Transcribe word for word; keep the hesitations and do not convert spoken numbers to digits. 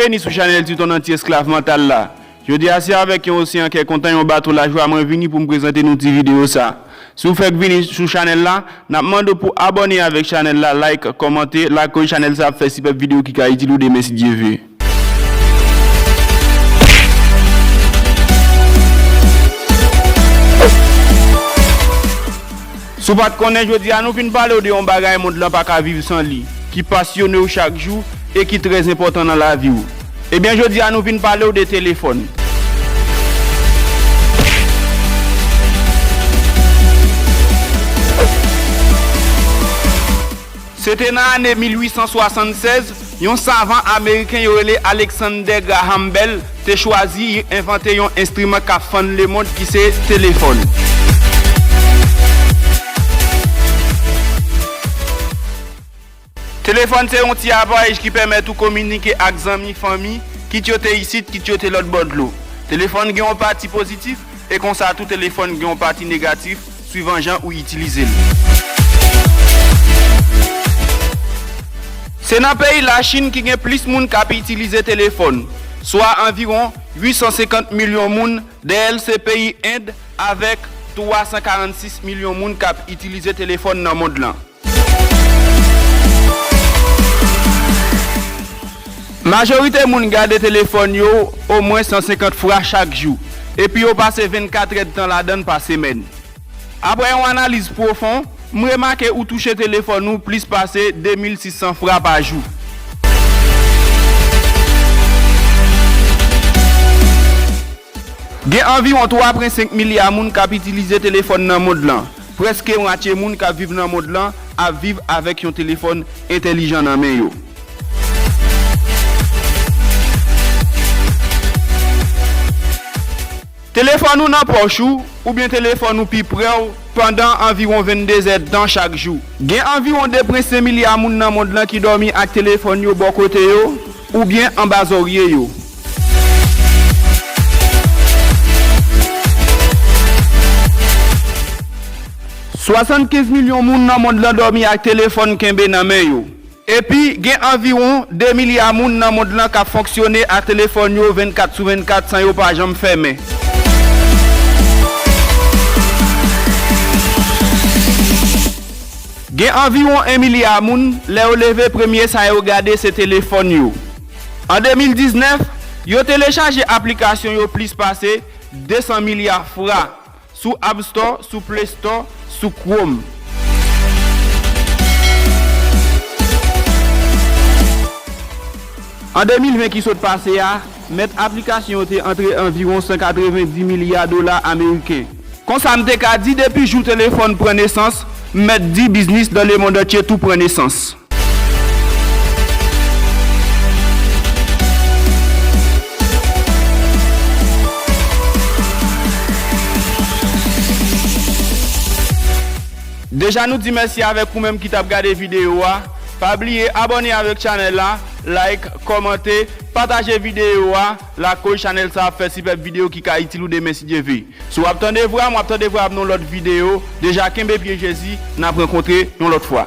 Byenveni sou chanèl Titon Anti-Esklav Mantal la. Jodi a se avèk yon oseyan kè kontan, yon bato lajwa mwen vini pou m prezante nou ti videyo sa. Si w fèk vini sou chanèl la, n ap mande w pou abòne avèk chanèl la, like, kòmante, lakoz chanèl sa ap fè si pèp videyo ki ka itil ou demen si Dye ve. Si w pa t konnen, jodi a nou vin pale w de yon bagay mond lan pa ka viv san li, ki pasyone w chak jou e ki trè enpòtan nan lavi w. Ebyen, jodi a nou vin pale w de telefòn. Se te nan ane mil uit san swasannsèz, yon savan ameriken yo rele Alexander Graham Bell te chwazi envante yon enstriman k ap fann lemonn ki se telefòn. Telefòn se yon ti aparèy ki pèmèt ou kominike ak zanmi, fanmi, kit yo te isit, kit yo te lòt bò dlo. Telefòn gen yon pati pozitif, e konsa tou telefòn gen yon pati negatif, swivan jan ou itilize l. Se nan peyi Lachin ki gen plis moun k ap itilize telefòn, swa anviwon uit san senkant milyon moun, dèyè l se peyi End avèk twa san karannsis milyon moun k ap itilize telefòn nan mond lan. Majorite moun gade telefòn yo omwen san senkant fwa chak jou, epi yo pase vennkat èdtan ladan l pa semèn. Apre yon analiz pwofon, m remake ou touche telefòn ou plis pase de mil sis san fwa pa jou. Gen anviwon twa pwen senk milya moun k ap itilize telefòn nan mond lan. Prèske mwatye moun k ap viv nan mond lan ap viv avèk yon telefòn entèlijan nan men yo. Telefòn ou nan pòch ou, oubyen telefòn ou pi prè w pandan anviwon venndezèdtan chak jou. Gen anviwon de pwen senk milya moun nan mond lan ki dòmi ak telefòn yo bò kote yo, oubyen anba zòrye yo. Swasannkenz milyon moun nan mond lan dòmi ak telefòn kenbe nan men yo. Epi, gen anviwon de milya moun nan mond lan k ap fonksyone ak telefòn yo vennkat sou vennkat san yo pa janm fèmen. Gen anviwon en milya moun, lè yo leve, premye sa yo gade se telefòn yo. An de mil diznèf, yo telechaje aplikasyon yo plis pase de san milya fwa sou App Store, sou Play Store, sou Chrome. An de mil ven ki sot pase a, mèt aplikasyon yo te antre anviwon san katrevenndis milya dola ameriken. Konsa, m te ka di, depi jou telefòn pran nesans, m mèt di biznis dans le monde entier tou pran nesans. Deja nou di mèsi avèk ou menm ki t ap gade videyo a. Pa bliye abòne avèk chanèl la, like, kòmante, pataje videyo a, lakoz chanèl sa ap fè si pèp videyo ki ka itil ou demen si Dye ve. Si w ap tande vwa m, w ap tande vwa m nan yon lòt videyo. Deja kenbe pye Jezi, n ap rankontre yon lòt fwa.